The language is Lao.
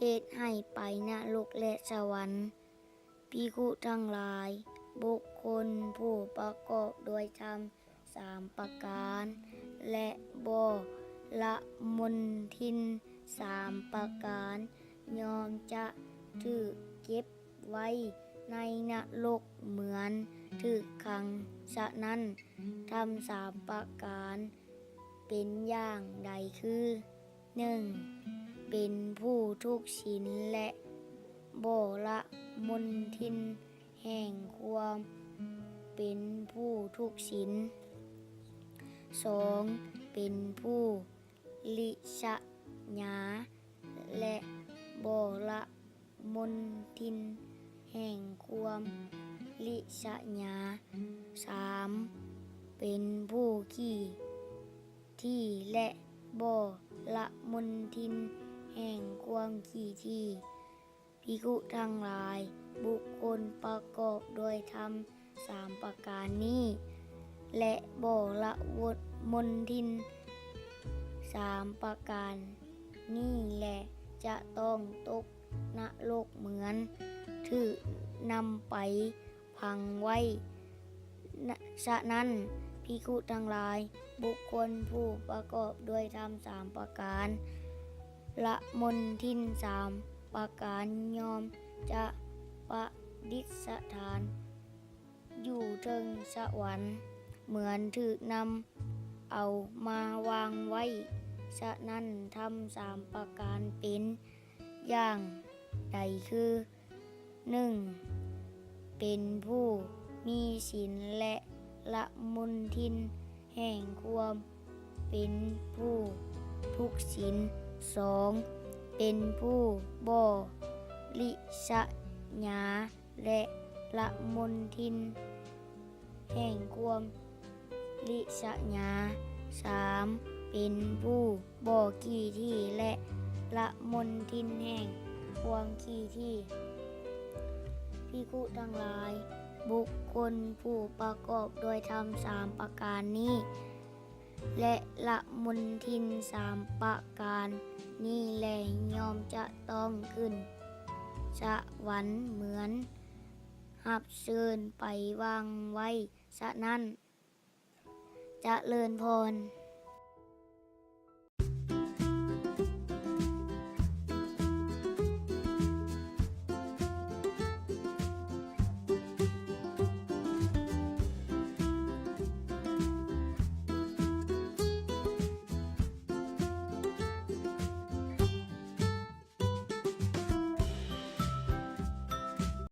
ເຮັດໃຫ້ໄປນະລົກ ແລະ ສະຫວັນ. ພິກຂຸທັງຫຼາຍ, ບຸກຄົນຜູ້ປະກອບດ້ວຍທຳສາມປະການ ແລະ ບໍ່ລະມົນທິນສາມປະການ ຍ່ອມຈະຖືກເກັບໄວ້ໃນນະລົກເໝືອນຖືກຂັງ. ສະນັ້ນ, ທຳສາມປະການເປັນຢ່າງໃດຄື: ໜຶ່ງ ເປັນຜູ້ທຸກສິນ ແລະ ບໍ່ລະມົນທິນແຫ່ງຄວາມເປັນຜູ້ທຸກສິນ. ສອງ ເປັນຜູ້ລິສະຫຍາ ແລະ ບໍ່ລະມົນທິນແຫ່ງຄວາມລິສະຫຍາ. ສາມ ເປັນຜູ້ຂີ້ຖີ່ ແລະ ບໍ່ລະມົນທິນແຫ່ງຄວາມຂີ້ຖີ່. ພິກຂຸທັງຫຼາຍ, ບຸກຄົນປະກອບດ້ວຍທຳສາມປະການນີ້ ແລະ ບໍ່ລະມົນທິນສາມປະການນີ້ແລະ ຈະຕ້ອງຕົກນະລົກເໝືອນຖືກນຳໄປຝັງໄວ້. ສະນັ້ນ, ພິກຂຸທັງຫຼາຍ, ບຸກຄົນຜູ້ປະກອບດ້ວຍທຳສາມປະການ ລະມົນທິນສາມປະການ ຍ່ອມຈະປະດິດສະຖານຢູ່ເທິງສະຫວັນ ເໝືອນຖືກນຳເອົາມາວາງໄວ້. ສະນັ້ນ, ທຳສາມປະການເປັນຢ່າງໃດຄື: ໜຶ່ງ ເປັນຜູ້ມີສິນ ແລະ ລະມົນທິນແຫ່ງຄວາມເປັນຜູ້ທຸກສິນ. ສອງ ເປັນຜູ້ບໍ່ລິສະຫຍາ ແລະ ລະມົນທິນແຫ່ງຄວາມລິສະຫຍາ. ສາມ ເປັນຜູ້ບໍ່ຂີ້ຖີ່ ແລະ ລະມົນທິນແຫ່ງຄວາມຂີ້ຖີ່. ພິກຂຸທັງຫຼາຍ, ບຸກຄົນຜູ້ປະກອບດ້ວຍທຳສາມປະການນີ້ ແລະ ລະມົນທິນສາມປະການນີ້ແລ ຍ່ອມຈະຕ້ອງຂຶ້ນສະຫວັນເໝືອນຮັບເຊີນໄປວາງໄວ້. ສະນັ້ນ, ຈະເລີນພອນ.